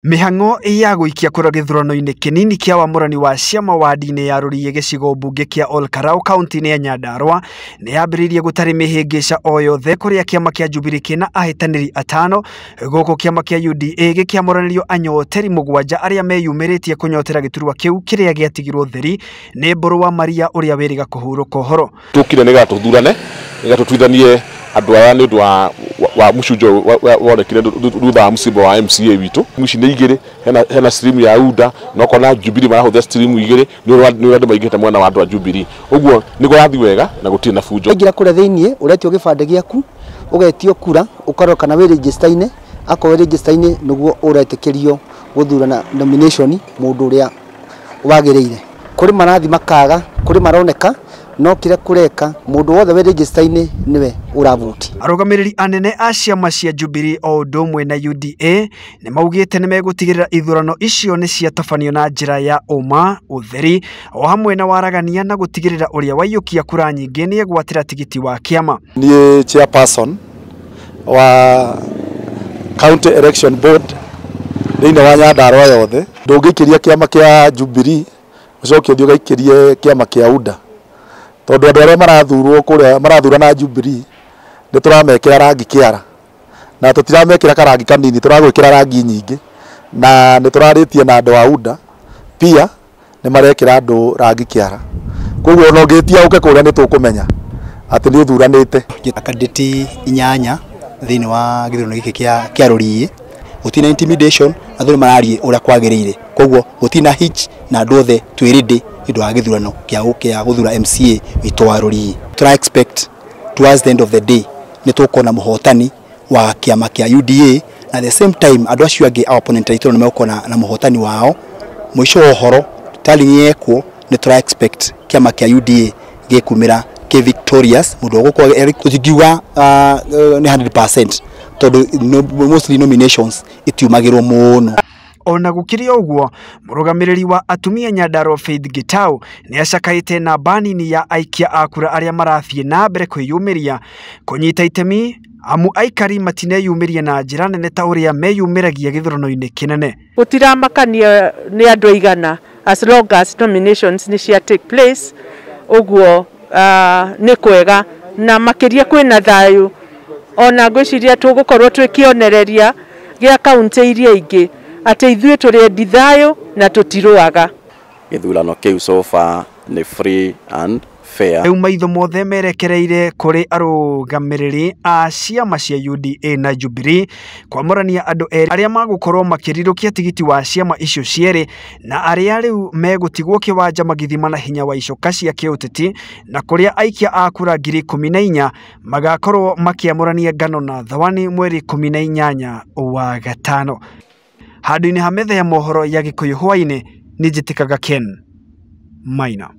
Mĩhang'o ya gũikia kura gĩthurano-inĩ kĩnini kĩa wamũrani wa ciama wadi-inĩ ya Rũriĩ gĩcigo mbunge kĩa Ol Kalou kaunti-inĩ ya Nyandarua nĩ yambĩrĩirie gũtarĩ mĩhĩngĩca o yothe kũrĩa kĩama kĩa Jubilee kĩna ahĩtanĩri atano gũkũ kĩama kĩa UDA gĩkĩamũranĩrio anyoteri 7 arĩa meyumĩrĩtie kũnyotera gĩturwa kĩu kĩrĩa gĩatigirwo theri nĩ Mbũrũ wa Maria ũrĩa wĩrĩga kũhurũka ũhoro. Tũkire nĩgetha tũthurane nĩgetha tũtuithanie andũ aya nĩ ũndũ wa mũcunjo wonekire thutha wa mũcimbo wa MCA witũ. Ici nĩ igĩrĩ, hena stream ya UDA na ũkona Jubilee marahũthĩra stream igĩrĩ nĩ ũrĩa andũ maingĩhĩte mwena wa andũ a Jubilee. Ũguo nĩ kũrathiĩ wega na gũtirĩ na bunjo. Waingĩra kũrĩa thĩiniĩ ũretio gĩbandĩ gĩaku, ũgetio kura, ũkarora kana wĩ register-inĩ, akorwo wĩ register-inĩ nĩguo ũretĩkĩrio gũthurana nomination mũndũ ũrĩa wagĩrĩire. Kũrĩ marathi makaga, kũrĩ maroneka, no kĩrĩa kũreka mũndũ wothe wĩ register-inĩ nĩwe ũravoti. Arũgamĩrĩri anene a ciama cia Jubilee o ũndũ ũmwe na UDA nĩ maugĩte nĩ megũtigĩrĩra ithurano icio nĩ ciatabanio na njĩra ya ũma, ũtheri o hamwe na waragania na gũtigĩrĩra ũrĩa waiyũkia kura nyingĩ nĩ egwatĩra tigiti wa kĩama. Niĩ chairperson wa County Election Board thĩinĩ wa Nyandarua yothe, ndũngĩikĩria kĩama kĩa Jubilee ũcoke ũthiĩ ũgaikĩrie kĩama kĩa UDA tondũ andũ arĩa marathurwo kũrĩa marathurana Jubilee nĩ tũramekĩra rangi kĩara na tũtiramekĩra karangi kanini, tũragwĩkĩra rangi nyingĩ na nĩ tũrarĩtie na andũ a UDA pia nĩ marekĩra andũ rangi kĩara, koguo ona ũngĩtia ũke kũrĩa nĩ tũkũmenya atĩ nĩ ũthuranĩte. Candidate 8 thĩinĩ wa gĩthurano gĩkĩ kĩa Rũriĩ, gũtirĩ na intimidation, andũ nĩ mararia ũrĩa kwagĩrĩire, koguo gũtirĩ na hitch na andũ othe twĩ ready nĩ ũndũ wa gĩthurano kĩa gũthura MCA witũ wa Rũriĩ. Tũra expect towards the end of the day nĩ tũkuona mũhotani wa kĩama kĩa UDA na at the same time andũ acio angĩ our opponent aitũ nĩ megũkorwo na mũhotani wao. Mũico wa ũhoro tallying yekwo nĩ tũra expect kĩama kĩa UDA gĩkumĩra kĩ victorious, mũndũ ũgũkorwo tũtingiuga nĩ 100% tondũ mostly nominations itiumagĩrwo mũno. Ona gũkĩrĩ ũguo, mũrũgamĩrĩri wa atumia Nyandarua Faith Gitau nĩ acakaĩte namba nini ya aikia a kura arĩa marathiĩ na mbere kwĩyumĩria kũnyita itemi amu aikari matineyumĩria na njĩra nene ta ũrĩa meyumĩragia gĩthurano-inĩ kĩnene. Gũtiramakania nĩ andũ aigana as long as nominations nĩ cia take place, ũguo nĩ kwega na makĩria kwĩna thayũ. Ona ngwĩciria tũgũkorwo twĩ kĩonereria gĩa kaunti iria ingĩ atĩ ithuĩ tũrĩ endi thayũ na tũtirũaga. Gĩthurano kĩu so far nĩ free and fair. Rĩu maitho mothe merekereire kũrĩ arũgamĩrĩri a ciama cia UDA na Jubilee kwamũrania andũ erĩ arĩa magũkorwo makĩrirũkia tigiti wa ciama icio cierĩ na arĩa rĩu megũtigwo kĩwanja magĩthima na hinya wa icoka cia kĩũteti na kũrĩa aikia a kura 14,000 magakorwo makĩamũrania ngano na thawani mweri 18 wa gatano. Handũ-inĩ ha metha ya mohoro ya Gĩkũyũ hwaĩ-inĩ nĩ njĩtĩkaga Ken Maina.